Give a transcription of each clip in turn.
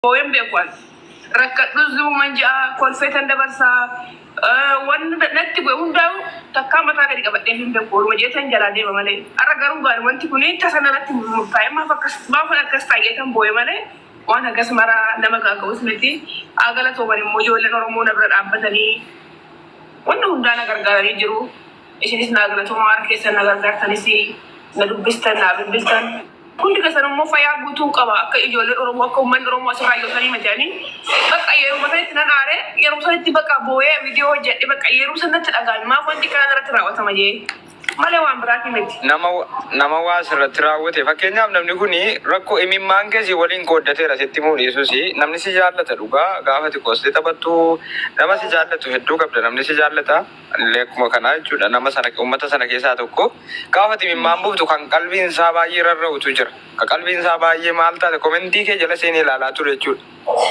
Booyeen beeku ani. Rakkadhus zimuman je'a, kolfeetan dabarsa. Wanni natti bu'e hundaa'u takkaa mataa gadi qabadhee hin beeku. Orma jeetan jalaa deema malee. Har'a garuu gaari wanti kun tasa narratti murtaa'e, maaf akkas maafan akkas taa'eetan boo'e malee waan hagas maraa nama gaaga'us miti. Haa galatooman immoo ijoolleen Oromoo na bira dhaabbatanii wanni hundaa na gargaaranii jiru. Isinis naa galatoomaa, harka keessan na gargaartanis, na dubbistan, naa bilbiltan. Hundi keessan immoo fayyaa guutuun qaba. Akka ijoolleen Oromoo, akka uummanni Oromoo asirraa yoo sanii miti, ani bakka yeruma sanitti nan aare, yeruma sanitti bakka boo'ee viidiyoo hojjedhe, bakka yeruma sanatti dhaga'ame, maaf wanti kana irratti raawwatama jee malee waan biraati miti. Nama waa sirratti raawwate, fakkeenyaaf namni kun rakkoo imimmaan keessi waliin qooddateera sitti mul'isuus, namni si jaallata dhugaa. Gaafa xiqqoostee taphattu nama si jaallatu hedduu qabda, namni si jaallata illee akkuma kanaa jechuudha. Nama sana, uummata sana keessaa tokko, gaafa imimmaan buuftu kan qalbiin isaa baay'ee rarra'utu jira, kan qalbiin isaa baay'ee maal taate comment kee jala seenee ilaalaa ture jechuudha.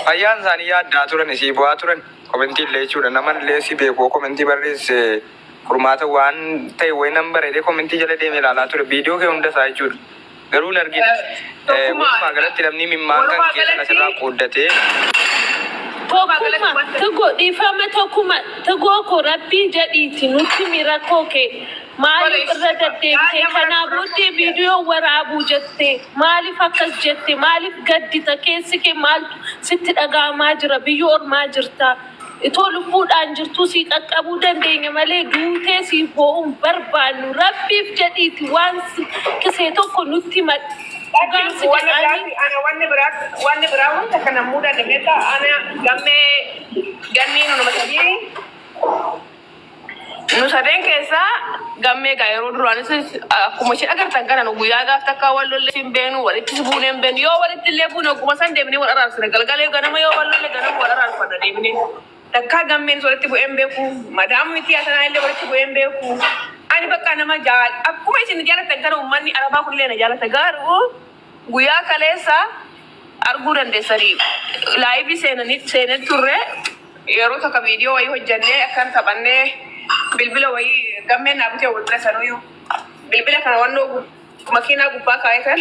Fayyaan isaanii yaaddaa turan, isii bu'aa turan comment illee jechuudha. Nama illee si beeku comment barreesse, furmaata waan ta'e wayi nan bareedee comment jala deemee ilaalaa ture viidiyoo kee hunda isaa jechuudha. Garuu hin argine. Walumaa galatti namni imimmaan kan Walumaa kee sana galatti sirraa qooddatee Walumaa galatti Tokkuma wanta Tigo, dhiifama, tokkuma Tigoo ko, rabbii jedhiiti nutti mi rakkoo kee maaliif irra deddeebitee kanaa booddee viidiyoo waraabuu jette? Maaliif akkas jette? Maaliif gaddita? Keessi kee maaltu sitti dhaga'amaa jira? Biyya ormaa jirta, itoo lubbuudhaan jirtuu sii qaqqabuu dandeenya malee duutee siif boo'uun barbaannu. Rabbiif jedhiiti waan kisee tokko nutti himadhu, dhugaan si Wanni jedhaanii. biraati, ana wanni biraa wanta kana muudate beektaa? Ana, Gammee, Gannii, nu nama sadii. Nu sadeen keessaa Gammee gaa yeroo duraanis akkuma isheen agartan kana, nu guyyaa gaaf takka wal lolle hin beeknu, walittis buunee hin beeknu. Yoo walitti illee buune ogguma san deemnee wal araarsina. Galgalee ganama yoo wal lolle ganama wal araarfanna deemnee. Takkaa Gammeenis walitti bu'ee hin beeku, madaamu miti asanaa illee walitti bu'ee hin beeku. Ani bakka nama jaal akkuma isin jaallattan kana uummanni Arabaa kunillee na jaallata. Garuu guyyaa kaleessa arguu dandeessanii, live seenanii seenee turre. Yeroo tokko viidiyoo wayii hojjannee akkan taphannee, bilbila wayii Gammeen naa bitee, bilbila sanuyyuu bilbila kana wannoo makiinaa gubbaa kaa'ee kan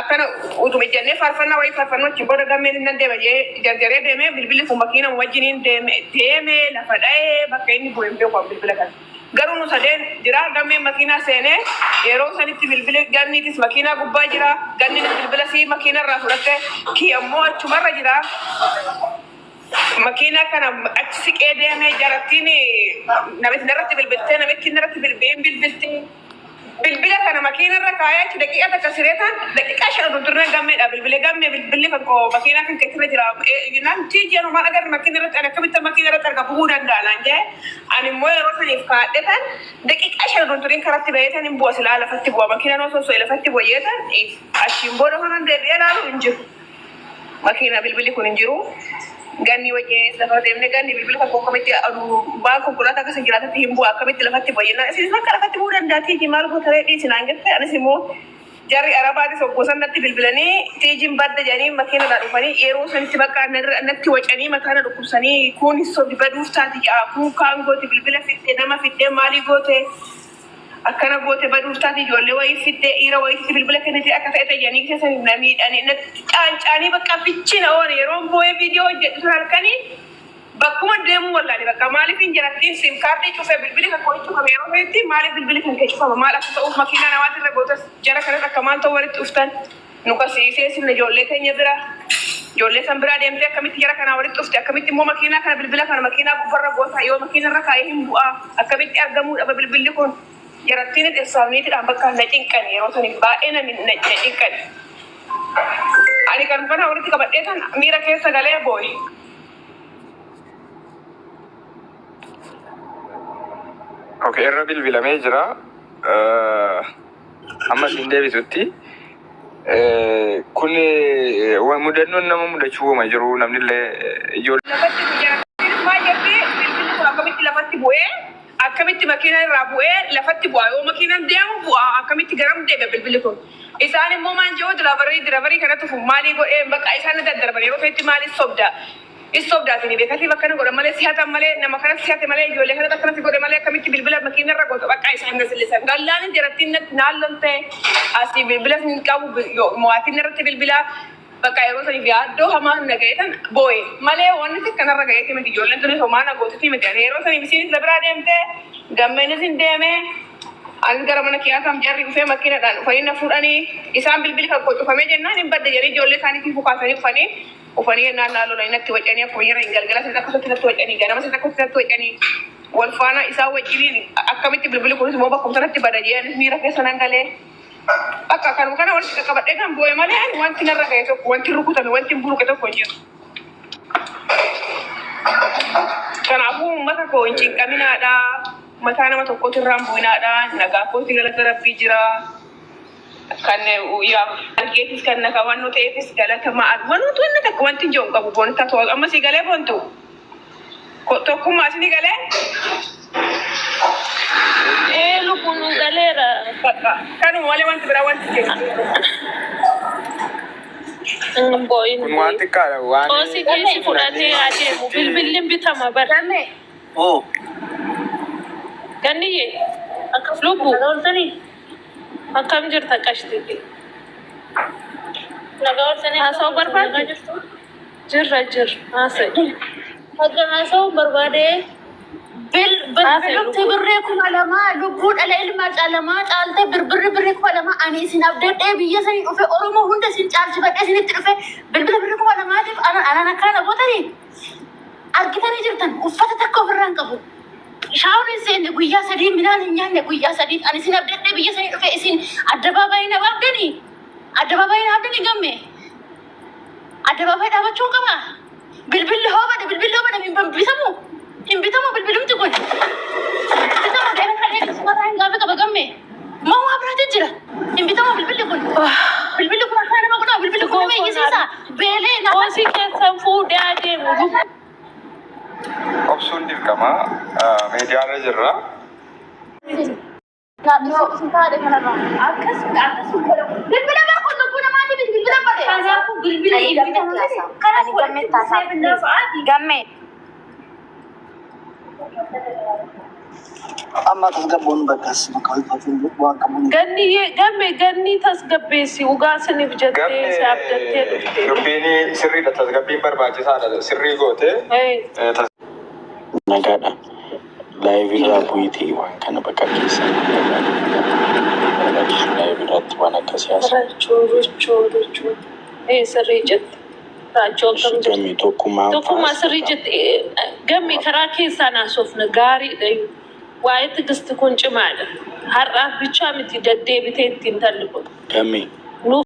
akkana utuma ejjannee faarfannaa wayii faarfannoo, achiin booda Gammeen nan deema jee jarjaree deemee, bilbilli kun makiina wajjiniin deeme deeme, lafa dha'ee, bakka inni bu'e hin beeku bilbila kana. Garuu nu sadeen jira. Gammeen makiinaa seenee yeroo sanitti bilbili Ganniitis makiinaa gubbaa jira. Ganniinis bilbila sii makiinaa irraa fudhatte, kiyya immoo achumarra jira. Makiinaa kana achi siqee deemee, jarattiin namitti narratti bilbiltee, namitti narratti bilbiin bilbilti. Bilbila kana makiina irra kaayee achi daqiiqaa takka sireetaan, daqiiqaa 5 oduu turre Gammeedha bilbilee, "Gammee, bilbilli kan koo makiinaa kan keessa jira." Naan tiijii anumaan agarre makiina irratti, ani akkamitti makiina irratti arga bu'uu danda'a naan jee. Ani immoo yeroo saniif kaadhetan daqiiqaa 5 oduu turin karatti baheetan hin bu'a, silaa lafatti bu'a, makiinaan osoo so'e lafatti bu'a jeetan. Achiin booda kanan deebi'ee ilaalu hin jiru. Makiina bilbilli kun hin jiru. Ganni wajjinis lafa deemne, "Ganni, bilbila tokko akkamitti aduu waan konkolaataa akkasii jiraatatti hin bu'a, akkamitti lafatti bu'a?" jennaan, "Isinis bakka lafatti bu'uu danda'a, maal goota ree, dhiisi" naan jette. Anis immoo jarri Arabaatis obbo san natti bilbilanii, "Tiijiin badda" jedhanii makiinarraa dhufanii, yeroo sanitti bakka natti wacanii, mataa na dhukkubsanii, kun sobi baduuf taati ja'a, kun kaan goote, bilbila fidde, nama fidde, maalii goote, akkana goote, baduuf taati, ijoollee wayii fidde, dhiira wayiitti bilbila kennite akka ta'e ta'anii keessanii na miidhanii, natti caancaanii, bakka fichina oole. Yeroon boo'ee viidiyoo hojjedhu sun halkanii bakkuma deemuu wallaale. Bakka maaliif hin jarattiin SIM card cufee, bilbili kan koo cufame yeroo ta'etti, maaliif bilbili kan kee cufama, maal akka ta'uuf makiinaa namaatirra gootas, jara kanas akka maal ta'u walitti dhuftan, nu qasiisee sirna ijoollee keenya bira, ijoollee san biraa deemtee akkamitti jara kanaa walitti dhufte, akkamitti immoo makiinaa kana, bilbila kana makiinaa gubbarra goota, yoo makiina irra kaa'ee hin bu'aa, akkamitti argamuu dhaba bilbilli kun? Jarattiin dhirsaafniitidhaan bakka na cinqan, yeroo saniif baay'ee na cinqan. Ani kan kana walitti qabadhee san miira keessa galee boo'e. Okay, irra bilbilamee jira. Amma isin deebisutti. Kun mudannoon nama mudachuu wama jiru, namni illee ijoollee. Lafatti bu'ee maal jetti? Bilbilli kun akkamitti lafatti bu'ee, akkamitti makiina irraa bu'ee lafatti bu'a? Yoo makiinaan deemu bu'a, akkamitti garam deeme bilbilli kun? Isaan immoo maal jedhu? Driver kanatti fufu maalii godhee, bakka isaan daddarban yeroo ta'etti, maaliif sobda? Is sobdaatini beekatiif akkana godhan malee, si hatan malee, nama kanatti si hate malee, ijoollee kanatti akkanatti godhe malee, akkamitti bilbila makiina irra goote? Bakka isaan na sillisan gallaan jarattiin natti naan lolte, asii bilbila hin qabu, mo'aatiin irratti bilbila. Bakka yeroo saniif yaaddoo hamaa na ga'e tan boo'e malee wanni kanarra ga'eeti miti, ijoolleen tunis homaa na gootiti miti. Ani yeroo saniif isiinis na biraa deemtee, gammeenis hin deeme. Anis gara mana kiyyaa jarri dhufee makiinadhaan dhufanii na fuudhanii, isaan bilbili kan koo cufamee jennaan hin badde jedhanii ijoollee isaaniitiin fukaasanii dhufanii jennaan naa lolanii natti wacanii, akkuma jiran galgala isa akkasatti natti wacanii, ganama isa akkasatti natti wacanii, wal faana isaan wajjiniin akkamitti bilbilli kunis immoo bakkuma sanatti bada jee anis miira keessa nan galee. Bakka kanuma kana walitti qaqqabadhee kan boo'e malee ani wanti narra ga'e tokko, wanti rukutame, wanti buruqe tokko hin jiru. Kanaafuu uummata koo hin cinqaminaadha. Mataa nama tokkotu irraa hin bu'inaadha. Nagaa kooti, galata Rabbii jira. Kan yaa argeetis kan na kabannoo ta'eefis galata ma'a. Wanti wanni takka wanti hin jiru hin qabu, boontaa to'a. Amma si galee boontu. Tokkummaa isinii galee? Ee, lubbuun nu galeera. Bakka kanuma malee wanti biraa wanti hin jiru. Hin boo'in. Kun waan xiqqaadha. Waan Qoosii keessi fudhatee adeemu, bilbilli hin bitama bara. Gamme. Oh, Ganniyyee, lubbu. Nagaa ooltanii? Akkam jirta qashti? Nagaa ooltanii? Haasa'uu barbaadde? Nagaa jirtu? Jirra jirra, haasa'e. Akka haasa'uu barbaade Haasa'e bilbilumti lubbu. Birrii 2000 lubbuu dhala ilmaa caalamaa caaltee birbirri birrii 2000. Ani isin abdadhee biyya sanii dhufe, Oromoo hunda isin caalchifadhee isinitti dhufe, bilbila birrii 2000tiif anan akkana gootanii argitanii jirtan. Uffata takka ofirraa hin qabu. Shaawun hin seenne guyyaa 3, midhaan hin nyaanne guyyaa 3. Ani isin abdadhee biyya sanii dhufe, isin addabaabaayii na baabdanii, addabaabaayii na baabdanii. Gamme, addabaabaayii dhaabachuu qaba. Bilbilli hoo bade, bilbilli hoo bade, hin bitamu, hin bitamu, bilbilumti kun hin bitamu. Deemee kadhee mataa hin gaafa qaba. Gamme, moo waa biraati jira? Hin bitamu bilbilli kun. Bilbilli kun akka nama godhaa, bilbilli kun nama iyyisiisa. Beelee na Qoosii keessan fuudhee adeemu lubbu. Obsuun dirqama. Miidiyaarra jirra. Isin taa'e kanarraa. Akkas akkas godhamu. Bilbila bara kun lubbuu namaati miti, bilbila bade. Kanaafuu bilbila Ani hin gammee bitamu. taasaa. Ani Kanaafuu gammee taasaa. Gammee. Amma tasgabboon bakkas bakka ulfaachuun waan qabuun. Ganniyyee, gamme, gannii tasgabbeessi, dhugaa siniif jettee Gammee, si abdattee dhufte. Dubbiin sirriidha, tasgabbiin barbaachisaadha, sirrii goote. Ee. Nagaadha. Live irraa bu'iitii waan kana bakka keessa barbaachisu live irratti waan akka siyaasaa. Rachuu, ruchuu, ruchuu. Ee, sirrii jette. Raachuu, akkam jirtu? Gammee, tokkummaan Tokkummaa, sirrii jette. Gamme, karaa keessaan haasofna gaariidha. Waa'ee Tigisti kun cimaadha. Har'aaf bichaa miti, deddeebitee ittiin talli kun. Gammee.